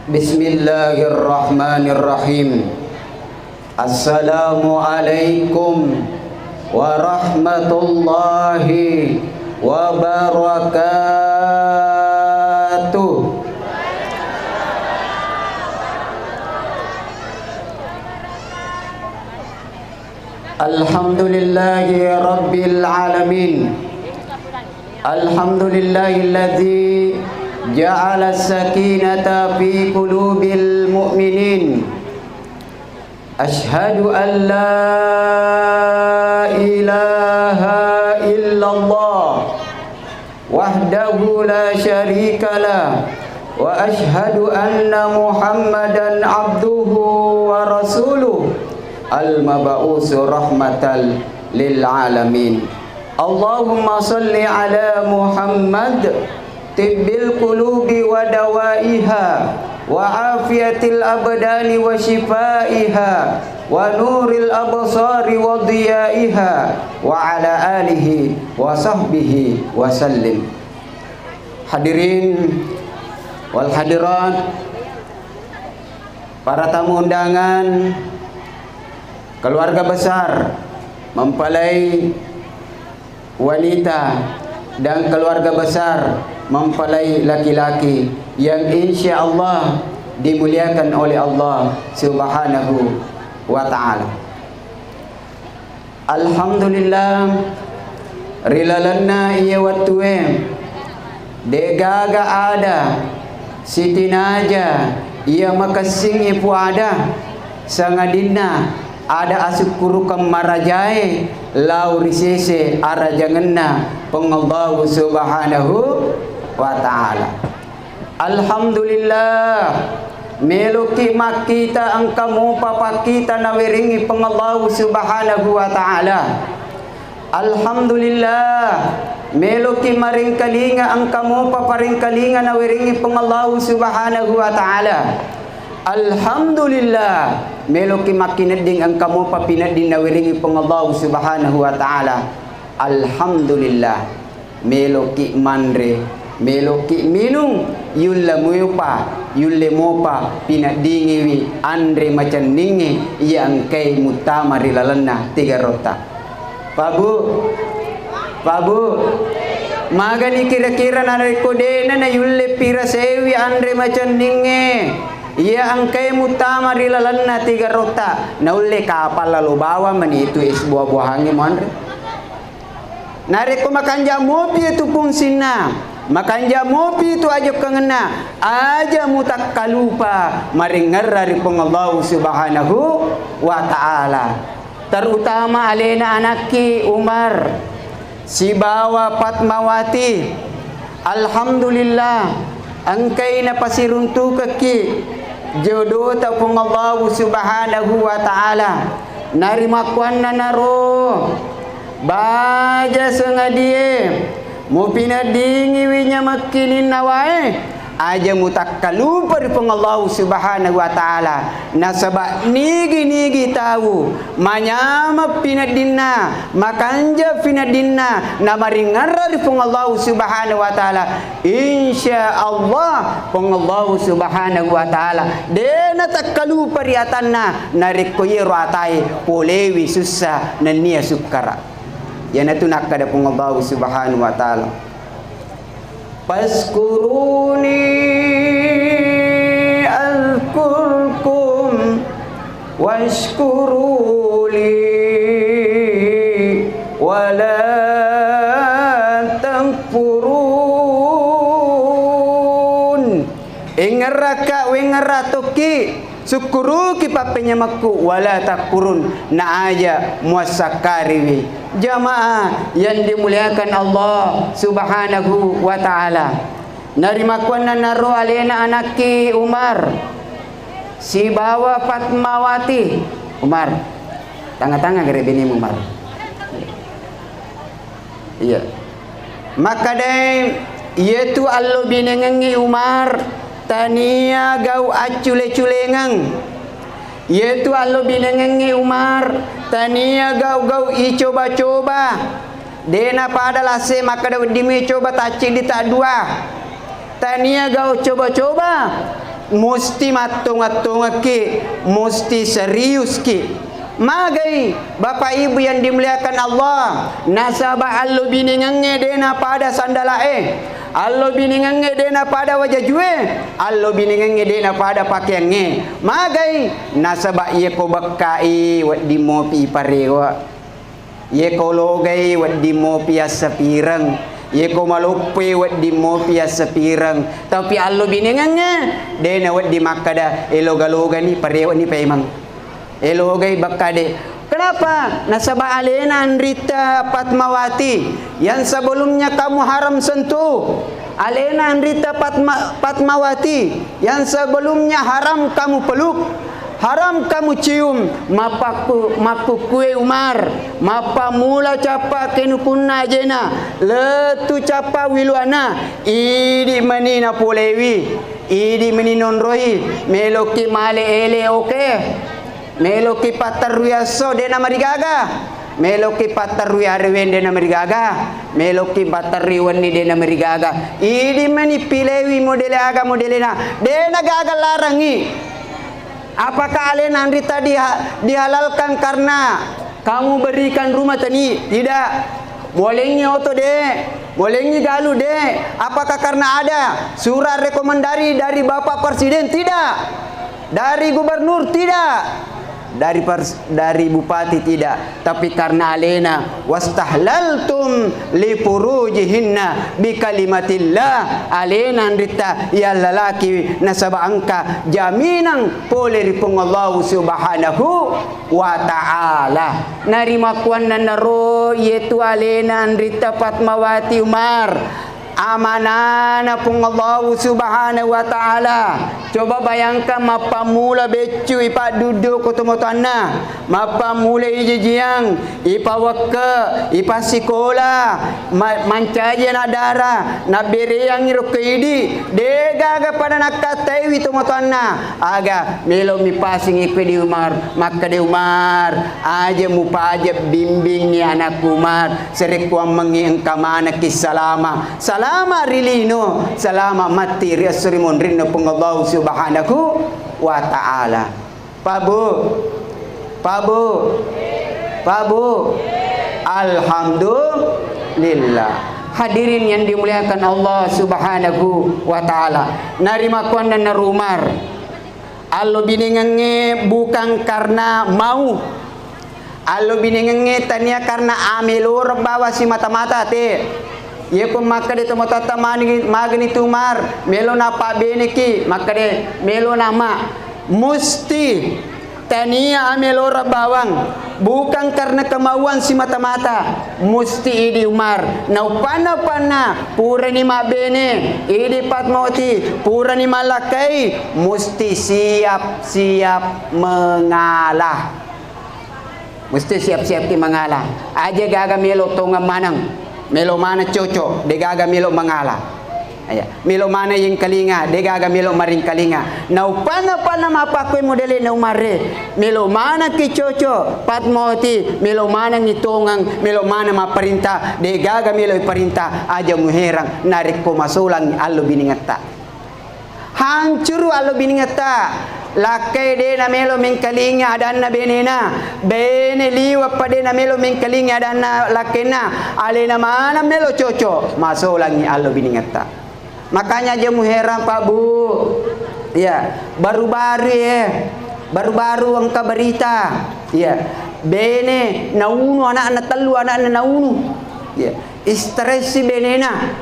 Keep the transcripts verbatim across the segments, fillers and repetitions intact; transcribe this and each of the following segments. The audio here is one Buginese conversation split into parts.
Bismillahirrahmanirrahim. Assalamualaikum warahmatullahi wabarakatuh. Alhamdulillahi rabbil alamin. Alhamdulillahilladzi ja'ala sakinata fi qulubil mu'minin. Asyhadu an la ilaha illallah wahdahu la syarikalah, wa asyhadu anna Muhammadan abduhu wa rasuluh, al-mab'usu rahmatal lil alamin. Allahumma salli ala Muhammad, tibbil qulubi wa dawaiha, wa afiyatil abdani wa syifaiha, wa nuril absari wa diyaiha, wa ala alihi wa sahbihi wa sallim. Hadirin wal hadirat, para tamu undangan, keluarga besar mempelai wanita, dan keluarga besar mempelai laki-laki yang insya Allah dimuliakan oleh Allah Subhanahu wa Ta'ala. Alhamdulillah, ri lalenna iye wettue, de'gaga ada sitinaja iya makessingngi puada, sangadinna ada asukkurukeng marajae lao ri sese arajangenna Puang Allahu Subhanahu wa Ta'ala. Alhamdulillah, meloki makkita engka mopa pakkita nawerengngi Puang Allahu Subhanahu wa Ta'ala. Alhamdulillah, meloki maringkalinga engka mopa paringkalinga nawerengngi Puang Allahu Subhanahu wa Ta'ala. Alhamdulillah, meloki makkinedding engka mopa pinedding nawerengngi Puang Allahu Subhanahu wa Ta'ala. Alhamdulillah. Meloki manre, meloki minung, yulle mopa, yulle mopa pineddingiwi anre macenningnge iya engkae muttama ri lalenna tigarotta. Pabu, pabu, magani kira-kira narekko de'na nayulle pirasewi anre macenningnge iya engkae muttama ri lalenna tigarotta, naulle kapang lalo bawang mani itu es buah-buahangnge muanre. Narekko makanja mopi tu fungsinna, makanja mopi tu ajokkangenna, aja mutakkalupa maringerra ri Puang Allahu Subhanahu wa Ta'ala. Terutama alena anakki Umar sibawa Fatmawati. Alhamdulillah, engkai napasiruntukekki jodota Puang Allahu Subhanahu wa Ta'ala. Narimakkuannanaro, baja sengadie mupineddingiwi nyamekkininna wae, aja mutakkalupa ri Puang Allahu Subhanahu wa Ta'ala. Nasaba nigi-nigi tau manyameng pineddinna, makanja pineddinna, namaringerra ri Puang Allahu Subhanahu wa Ta'ala, insya Allah Puang Allahu Subhanahu wa Ta'ala de natakkalupa ri atanna narekko iyaro atae polewi sussa nennia sukkara. Iyanatu nakkeda Puang Allahu Subhanahu wa Ta'ala, Fazkuruni azkurkum washkuruli wala takfurun. Engngerraka wengngerra tokki, sukkuruki pappenyamekku, wala takfurun, na aja muassakkariwi. Jamaah yang dimuliakan Allah Subhanahu wa Ta'ala. Narimakkuannanaro alena anakki Umar sibawa Fatmawati. Umar, tanga-tanga gare benemu, Umar. Iya. Makkedai, iyetu allo binengengngi Umar, tania gau accule-culengeng. Iyetu allo binengengngi Umar, tania gau-gau icoba-coba. Dena pada lasse makkeda wedding icoba tacciddi taddua. Tania gau coba-coba. Musti mattonga-tongakki, musti seriuski. Magai, Bapak Ibu yang dimuliakan Allah, nasaba allobinengengnge de napada sandala'e, allobinengengnge de napada wajajue, allobinengengnge de napada pakeangnge. Magai, nasaba yeko bekkai wedding mopi iparewa. Yeko logai wedding mopi assapireng, yeko maloppoi wedding mopi assapireng, tapi allobinengengnge de nawedding makkada, e loga-logani, parewani paimeng. E logai bakkade. Kenapa? Nasaba alena anrita Fatmawati, yang sebelumnya kamu haram sentuh. Alena anrita Fatma-, Fatmawati, yang sebelumnya haram kamu peluk. Haram kamu cium, mappakku-, makkukkue Umar, mappammula cappa kenukunna ajena, lettu cappa wiluana, idi meni napolewi, idi meni nonroi, meloki male ele oke, meloki patterrui esso de namarigaga, meloki patterrui areweng de namarigaga, meloki patterrui wenni de namarigaga, idi meni pilewi modele aga modelena, de nagaga larangi. Apakah alena anrita diha-, dihalalkan karena kamu berikan rumah tani? Tidak. Molengi oto de, molengi galu de. Apakah karena ada surat rekomendasi dari Bapak Presiden? Tidak. Dari gubernur? Tidak. Dari pers-, dari bupati? Tidak. Tapi karena alena, wastahlaltum li furujihinna bi kalimatillah, alena anrita yallalaki nasaba engka jaminang pole ri Puang Allahu Subhanahu wa Ta'ala. Narimakkuannanaro yetu alena anrita Fatmawati Umar, amanana Puang Allahu Subhanahu wa Ta'ala. Coba bayangkan, mappammula beccu ipadduddu ko tomatoanna, mappammula ijajiang, ipawekke, ipassikola, ma-, mancaji anak dara, nabbereangngi rokko idi, degaga pada nakkattaiwi tomatoanna. Aga melo mi passing ikko di Umar, makkeda Umar, aja mupaja bimbingngi anakku Umar, sarekkuammengngi engka manekki salama. Salama ri lino, salama matti ri esso ri monrinna Puang Allahu Subhanahu wa Ta'ala. Pak Bu, Pak Bu, Pak Bu, alhamdulillah. Hadirin yang dimuliakan Allah Subhanahu wa Ta'ala. Narimakkuannanaro Umar, allobinengengnge bukan karena mau. Allobinengengnge tania karena ameloreng bawang simata-mata te. Yeko makkeda tomatoatta mani-, magani tu Umar, melo napabbeneki, makkeda melo nama. Musti tania ameloreng bawang, bukan karena kemauan simata-mata. Musti idi Umar, naupanna-panna, purani mabbene, idi Fatmawati, purani mallakkai, musti siap-siap mengalah. Musti siap-siapki mangala. Aja gaga melo tongeng maneng. Melo maneng coco, degaga melo mangala. Iya. Melo maneng yengkalinga, degaga melo maringkalinga. Naupanna-panna mappakkoi modele na Umarre. Melo manengki coco, Fatmawati, melo manengi tongeng, melo maneng mapparinta, degaga melo iparinta, aja muherang narekko masolangi allo biningetta. Hancuru allo biningetta. Lakkai de namelo mengkalinga adanna benena. Bene liwappa de namelo mengkalinga adanna lakkainna. Alena maneng melo coco. Masolangi allo biningetta. Makanya aja muherang, Pak Bu. Iya, baru-baru, eh. Baru-baru engka berita. Iya. Bene naunu anakna, tellu anakna naunu. Iya. Istressi benena.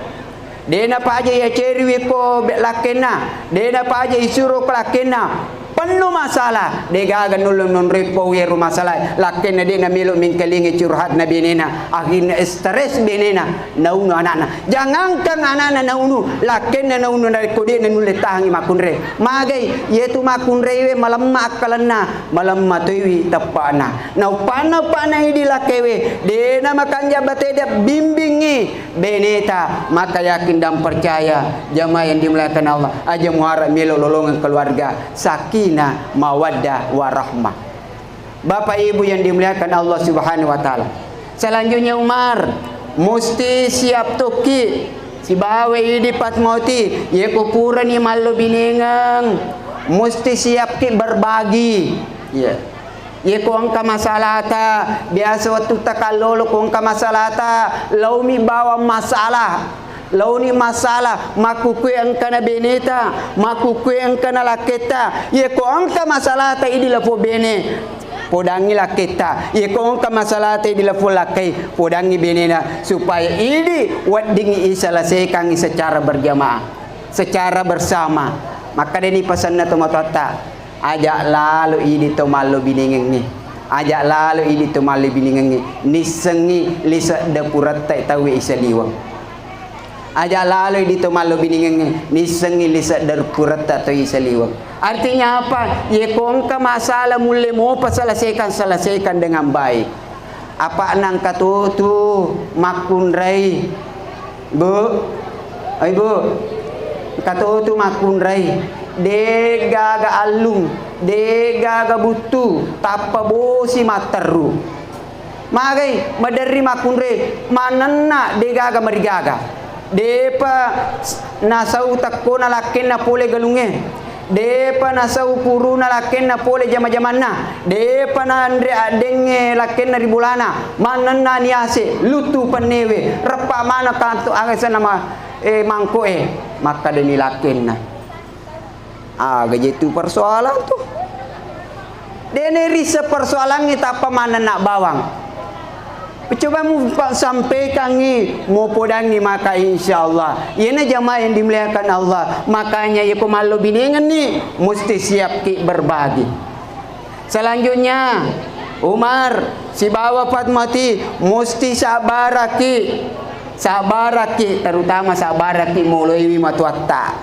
De napaja yaceriwi ko be-, lakkenna, de napaja isuro ko lakkenna. Pennu masalah, degaga nulle nonroi pau yero masalah. Lakkenna de namelo mengkalinga curhatna benena, akhirna stres benena, naunu anakna. Jangankan anakna naunu, lakkenna naunu narekko de nanulle tahangi makkunrai. Magai, yetu makkunraiwe malemma akkalenna, malemma toiwi teppana. Naupanna-panna idi lakkewe, de namakanja bateda bimbingngi beneta, maka yakin dan percaya, jamaah yang dimuliakan Allah, aja muharap melo lolongan keluarga, sakinah, mawaddah, warahmah. Bapak Ibu yang dimuliakan Allah Subhanahu wa Ta'ala. Selanjutnya Umar, musti siap tokki. Sibawa idi Fatmawati, yeko purani mallobinengeng, musti siapki berbagi. Iya. Yeko engka masalahta, biasa wettu takallolo ko engka masalahta, laomi bawang masalah. Laoni masalah, makkukue engkana beneta, makkukue engkana lakketta. Yeko engka masalahta idi lafo bene, podangi lakketta. Yeko engka masalahta idi lafo lakkai, podangi benena, supaya idi weddingngi iselesekangngi secara berjamaah, secara bersama. Makkedani pasenna tomatoatta, aja lalo idi to mallobinengengnge, aja lalo idi to mallobinengengnge, nissengngi lisedda puretta tauwe isaliweng. Aja lalo idi to mallobinengengnge, nissengngi lisedda puretta to isaliweng. Artinya apa? Yeko engka masalah mulle mopa selesaikan, selesaikan dengan baik. Apa nangka totu makkunrai, Bu? Oi, Bu. Engka totu makkunrai. De gaga allung, de gaga buttu, tappa bosi matteru. Magai maderri makkunrai, manenna de gaga marigaga. Depa s-, nasau tekkona lakkenna pole galungnge. Depa nasau puruna lakkenna pole jama-jamanna. Depa nanre addengnge lakkenna ri bolana. Manenna niase, luttu pennewe, reppa maneng kantu aga senna ma-, eh, mangkoe. Makkadani lakkenna. Aga je tu persoalan tu. Dene risseng persoalangnge tappa manenna bawang. Coba mu pa-, sampaikangngi, mupodangngi maka insyaallah. Iyena jamaah yang dimuliakan Allah. Makanya yeko mallobinengenni, musti siapki berbagi. Selanjutnya, Umar sibawa Fatmati, musti sabbaraki. Sabbaraki, terutama sabbaraki moloiwi matuatta.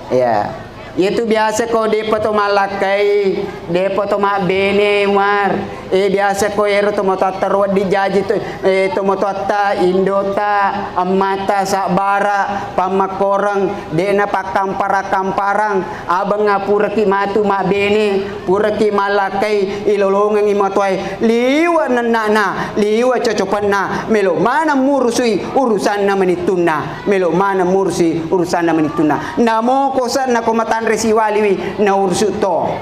Ya. Iyatu biasa ko depa to mallakkai, depa to mabbene, Umar. Eh, biasa ko ero tomatoatta ro wedding jaji to, eh, tomatoatta, indota, emmata, sabbara, pammakkoreng, de'na pakkampara-kamparang, abengnga puraki matu mabbene, puraki mallakkai, ilolongengngi matoae, liwe nenna'na, liwe cocopenna, melo maneng murusui urusanna manittunna, melo maneng murusui urusanna manittunna. Namo kosenna ko matanre siwaliwi, naurusu to.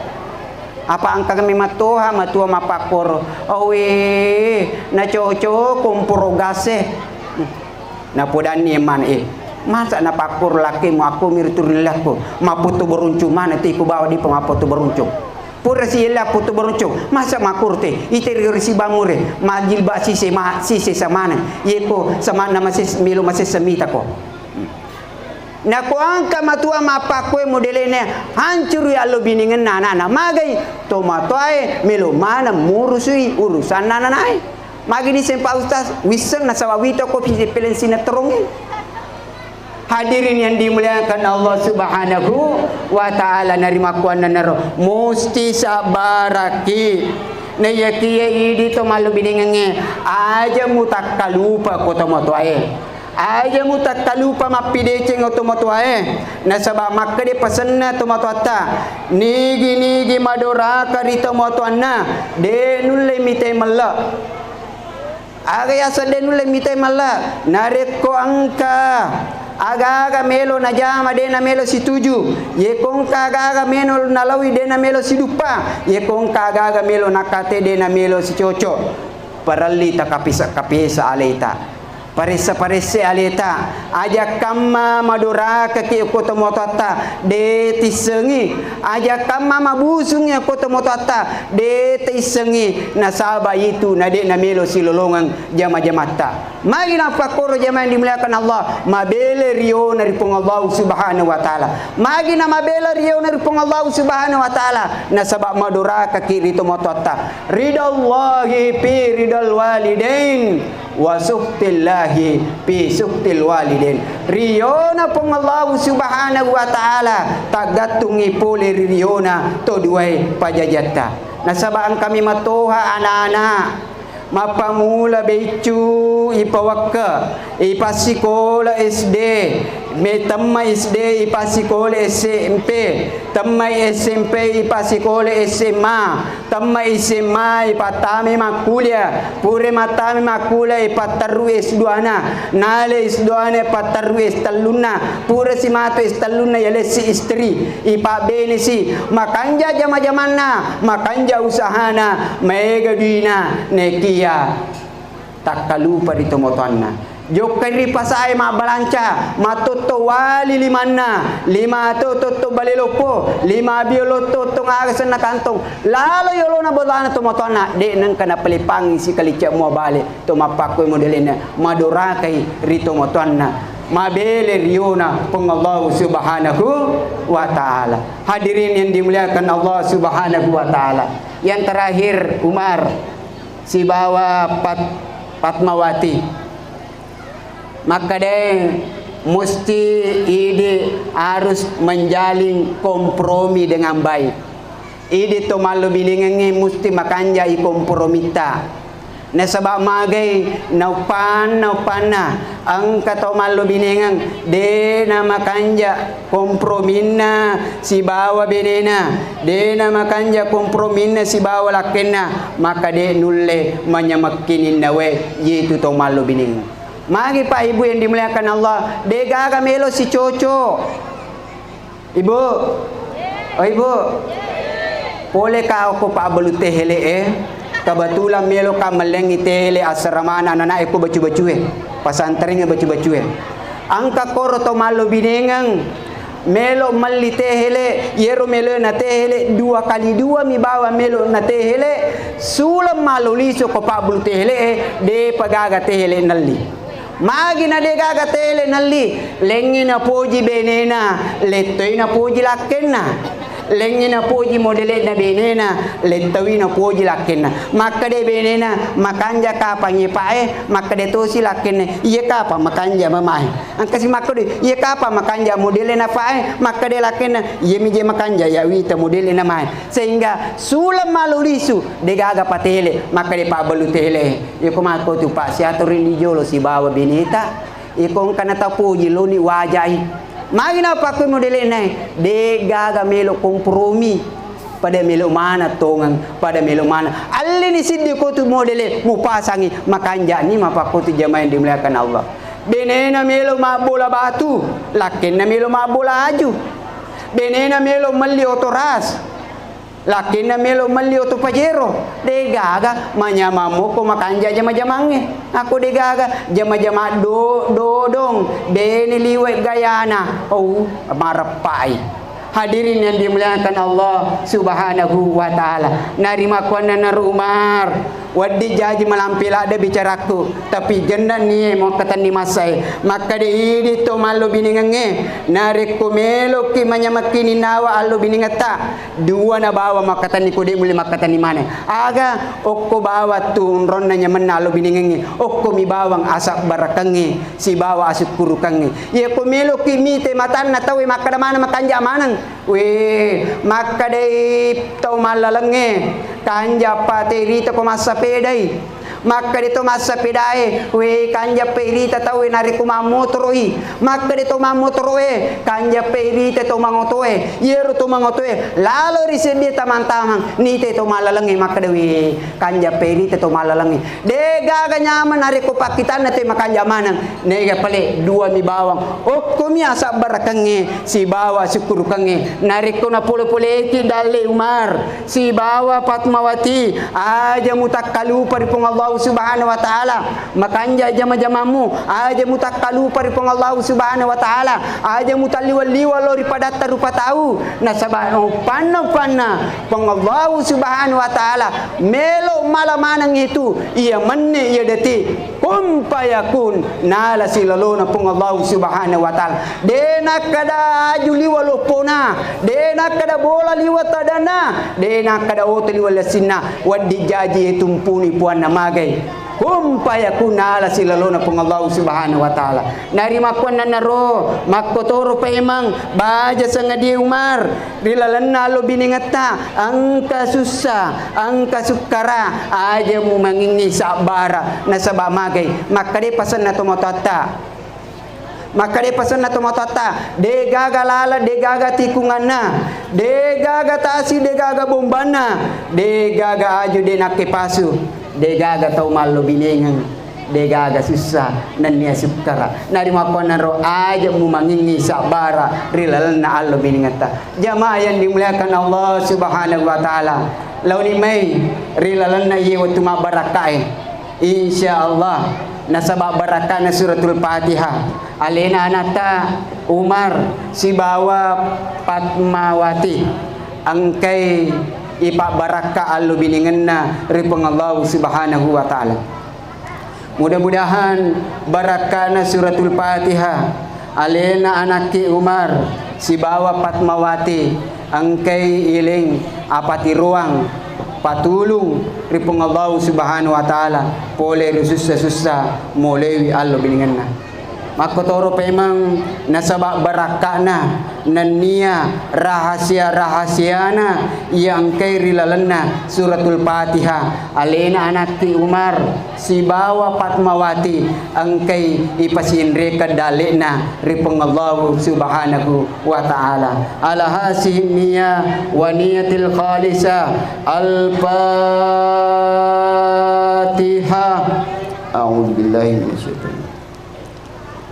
Apa engka kami mattoha matua mappakkoro, "Owe, nacoco komporo gas e." Napodanni emmana, "Eh, masa napakkoro lakkemu akko miru turin lakko, mappotto boruncu mana tiko bawa dipa mappotto boruncu. Pura si ella potto boruncu, masa makkoro te, ite ri sibamure, majilba sise ma-, sise samana, yeko samana mases-, melo masessa mita ko." Nako engka matua mappakkue modelena, hancurui allo biningenna anana. Magai tomatoae melo maneng murusui urusanna ananae. Magi niseng Pak Ustaz, wisseng nasaba wito ko pisi peleng sinetrongnge. Hadirin yang dimuliakan Allah Subhanahu wa Ta'ala, narimakkuannanaro musti sabbaraki. Naiyakiya idi to mallubiningengnge, aja mutakkalupa ko tomatoae. Aja mutakkalupa mappideceng tomatoae, nasaba makkeda pasenna tomatoatta, nigi-nigi madoraka ri tomatoanna, de nulle mitai melle. Aga yaseng de nulle mitai melle? Narekko engka aga-aga melo najama de namelo situju, yeko engka aga-aga melo nalawi de namelo siduppa, yeko engka aga-aga melo nakate de namelo sicocok, parelli takapesa-kapesa aleta. Paressa-paresse aleta, aja kamma madorakaki okko tomatoatta, de tissengi. Aja kamma mabusungi okko tomatoatta, de tissengi. Nasaba itu na de namelo silolongeng jama-jamatta. Magi napakkoro jama yang dimuliakan Allah, mabele riona ri Puang Allah Subhanahu wa Ta'ala. Magi na mabela riona ri Puang Allah Subhanahu wa Ta'ala, nasaba madorakaki ri tomatoatta. Ridallahi fi ridal walidain, wa sukhtillahi fi sukhtil walidain. Riona Puang Allahu Subhanahu wa Ta'ala taggattungngi pole ri riona to duae pajajatta. Nasaba engkami matoha ana-ana mappamula beccu ipawakke, ipassikola S D, Me temmai S D, ipassikole S M P, temmai S M P, ipassikole S M A, temmai S M A, ipattamai makkulia, pura mattamai makkulia, ipatterru S dua-na, nale S dua-na, ipatterru S tellunna, pura simatu S tellunna, yalessi istri, ipabbenesi, makanja jama-jamanna, makanja usahana, maega duina, nekia takkalupa ri tomatoanna. Jokkai ri pasae mabbalanca, matotto wali limanna, lima to totto bale loppo, lima bio lotto tong aga senna kantong, lalo yolona bolana tomatoanna, de nengka napalepangi sikalicca mua bale, to mappakkoi modelenna, madorakai ri tomatoanna, mabele riona Puang Allah Subhanahu wa Ta'ala. Hadirin yang dimuliakan Allah Subhanahu wa Ta'ala. Yang terakhir, Umar sibawa Pat-, Fatmawati. Makkedae musti idi harus menjalin kompromi dengan baik. Idi to mallobinengengnge musti makanjai kompromitta. Nasaba magai naupan-, naupanna engka to mallobinengeng de namakanja komprominna sibawa benena, de namakanja komprominna sibawa lakkenna, maka de nulle manyamekkininna wae yetu to mallobineng. Magi Pak Ibu yang dimuliakan Allah, de gaga melo sicoco. Ibu, oh Ibu, pole ka okko pabbalu tehele e. Kebetulan melo ka mellengi tehele asramana anak-anak e ko bacu-bacue, pasantrengnge bacu-bacue. Engka koro to mallobinengeng melo melli tehele, yero melona tehele dua kali dua mi bawang melo na tehele, suleng malo lisu ko pabbulu tehele e, depa gaga tehele nelli. Magi na de gaga tehele nelli, lengngi napoji benena, lettoi napoji lakkenna. Lengngi napoji modele'na benena, lettowi napoji lakkenna. Makkeda benena, "Makanja kapang ye, Pak e?" Makkeda tosi lakkenna, "Iya kapang makanja mamae." Engkasi makkeda, "Iya kapang makanja modele'na, Pak e?" Makkeda lakkenna, "Iya mi je makanja ya wita modele'na mae." Sehingga suleng malo lisu, de gaga patele, makkeda pabbalu tele. Iko makko tu Pak siato ri jolo sibawa beneta. Iko engka natapoji loni wajai. Magi napakkoi modele'na e? De gaga melo kompromi. Pada melo mana tongeng, pada melo mana. Allini siddi ko tu modele mupasangi, makanjani mapakko tu jamaah yang dimuliakan Allah. Benena melo mabbola batu, lakkenna melo mabbola aju. Benena melo melli oto ras. Lakkenna melo melli oto Pajero, de gaga manyamang moko makanja jama-jamangnge. Ako de gaga jama-jama do-, dodong, bene liwe gayana, oh, mareppai. Hadirin yang dimuliakan Allah Subhanahu wa Ta'ala. Narimakkuannanaro Umar, Wedding jaji malampe ladde bicarakku, tapi gennanni e muakkatenni massae. Makkeda idi to mallobinengengnge, narekko meloki manyamekki ninnawa allobinengetta, dua na bawang makkatenni, ko de mulle makkatenni maneng. Aga okko bawang tu onronna nyamenna allobinengengnge, okkomi bawang asabbarakengnge sibawa asukkurukengnge. Yeko meloki mite matanna tauwe makkeda maneng makanja maneng. Wé, makkedai tau mallalengnge, kanjappa terita ko massapedai. Makkeda to massapedae, wé, kanjappa irita tauwe narekko mammotoro'i. Makkeda to mammotoro'e, kanjappa irita to mangotoe. Iyaro to mangotoe, lalo ri seddie tamang-tamang, nite to mallalengnge makkeda, wé, kanjappa irita to mallalengnge. Dé gaga nyameng narekko pakkitanna te makanja maneng. Naega pale duami bawang. Okkomi asabbarakengnge sibawa sukkurukengnge. Narekko napole-poleki dalle Umar sibawa Fatmawati, aja mutakkalupa ri Puang Allah Subhanahu wa Ta'ala. Makanja jama-jamammu, aja mutakkalupa ri Puang Allah Subhanahu wa Ta'ala. Aja mutalliwa-liwa lao ri padatta rupa tau. Nasaba uppanna-uppanna Puang Allah Subhanahu wa Ta'ala melo mala maneng itu, iya menne iya detik, kun fayakun, nala silalona Puang Allah Subhanahu wa Ta'ala. De nakkeda aju liwa loppona, de nakkeda bola liwa tadana, de nakkeda oto liwa lessinna, wedding jaji tumpuni puanna magai. Kun fayakun, nala silalona Puang Allah Subhanahu wa Ta'ala. Narimakkuannanaro, makkotoro paimeng baja sangadie Umar ri lalenna allo binengetta, engka sussa, engka sukkara, aja mumangingngi sabbara, nasaba magai, makkeda pasenna tomatoatta. Makkeda pasenna tomatoatta, degaga laleng, degaga tikunganna, degaga tasi, degaga bombanna, degaga aju de nakkepasu, degaga tau mallobinengeng, degaga sussa nennia sukkara. Narimakkuannaro aja mumangingngi sabbara ri lalenna allobinengetta. Jamaah yang dimuliakan Allah Subhanahu wa Ta'ala, laoni mai ri lalenna iye wettu mabbarakkae. Insya Allah, nasaba barakkana Suratul Fatihah. Alena anatta Umar sibawa Fatmawati engkai ipabbarakka allobinengenna ri Puang Allahu Subhanahu wa Ta'ala. Mudah-mudahan barakkana Suratul Fatihah, alena anakki Umar sibawa Fatmawati engkai iling apatiroang patulung ri Puang Allahu Subhanahu wa Ta'ala pole ri sussa-sussa molewi allobinengenna. Makkotoro pemeng nasaba barakka'na nennia rahasia-rahasiana iya engkai ri lalenna Suratul Fatihah. Alena anakki Umar sibawa Fatmawati engkai ipasinrekeng dalle'na ri Puang Allahu Subhanahu wa Ta'ala. Ala hasihim niyah wa niyatil khalisah. Al-Fatihah. A'udzu billahi minasyaitonir rajim.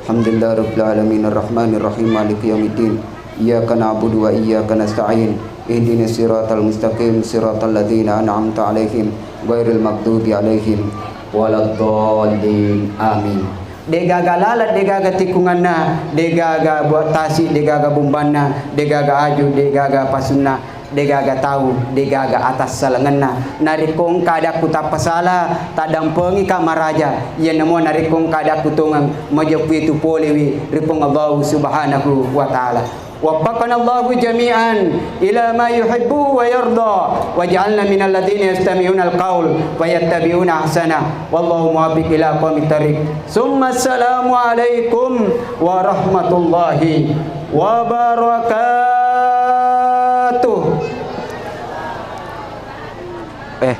Alhamdulillahirabbil alamin, arrahmanirrahim, maliki yaumiddin. Iyyaka na'budu wa iyyaka nasta'in. Ihdinas siratal mustaqim, siratal ladzina an'amta 'alaihim, ghairil maghdubi 'alaihim waladdallin. Amin. Degaga laleng, degaga tikunganna, degaga buah tasi, degaga bumbanna, degaga aju, degaga pasunna, degaga tau, degaga atassalengenna. Narekko engka adakku tappasala, taddampengika maraja. Iyanamo narekko engka adakku tongeng, majeppu itu polewi ri Puang Allahu Subhanahu wa Ta'ala. Waffaqanallahu jami'an ila ma yuhibbu wa yarda, waj'alna minal ladzina yastami'unal qaul fayattabi'una ahsana. Wallahu muwaffiq ila aqwamit thariq. Summa assalamu alaikum warahmatullahi wabarakatuh. Eh.